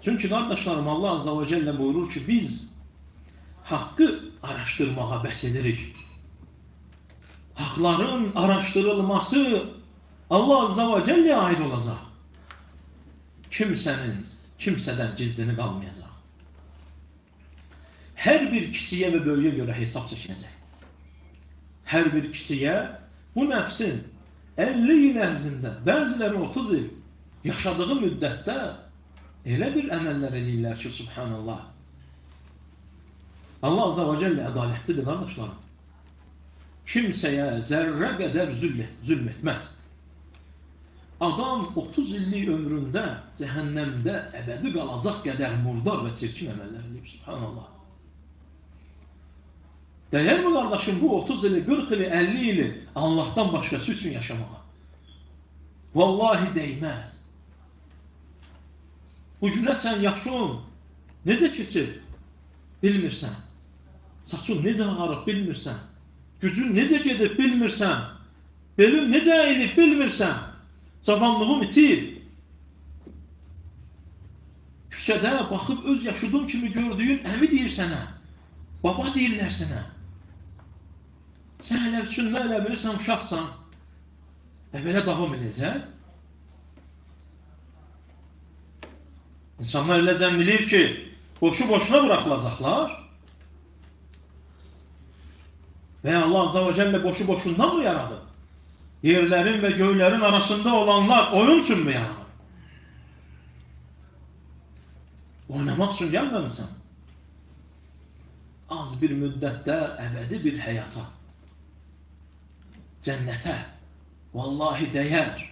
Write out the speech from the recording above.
Çünki qardaşlarım, Allah Azza və Cəllə buyurur ki, biz haqqı araşdırmağa bəs edirik. Haqların araşdırılması Allah Azza və Cəlləyə aid olacaq. Kimsənin, kimsədən gizlini qalmayacaq. Hər bir kişiyə və böyüyə görə hesab çəkiləcək. Hər bir kişiyə bu nəfsin 50 il ərzində, bəziləri 30 il yaşadığı müddətdə elə bir əməllər edirlər ki, subhanallah. Allah Azza və Cəllə ədalətlidir qardaşlarım. Kimsəyə zərrə qədər zülm etməz. Adam 30 illik ömründə cəhənnəmdə əbədi qalacaq qədər murdar və çirkin əməllər edib, subhanallah. Dəyər mi qardaşım bu 30 ili, 40 ili, 50 ili Allahdan başqası üçün yaşamağa? Vallahi dəyməz. Bu günə sən yaşın necə keçir bilmirsən. Saçın necə ağarıb bilmirsən. Gücün necə gedib bilmirsən. Belin necə əyilib bilmirsən. Cavanlığın itir. Küçədə baxıb öz yaşıdın kimi gördüyün əmi deyir sənə. Baba deyirlər sənə. Sən hələ üçün nə elə bilirsən, uşaqsan. Və belə davam edəcək. İnsanlar elə zənn eləyir ki, boşu boşuna buraxılacaqlar. Və Allah Azza və Cəllə boşu boşundan mı yaradı? Yerlərin və göylərin arasında olanlar oyun üçün mü yaranır? Oynamaq üçün gəlməmisən. Az bir müddətdə əbədi bir həyata, cənnətə, vallahi dəyər.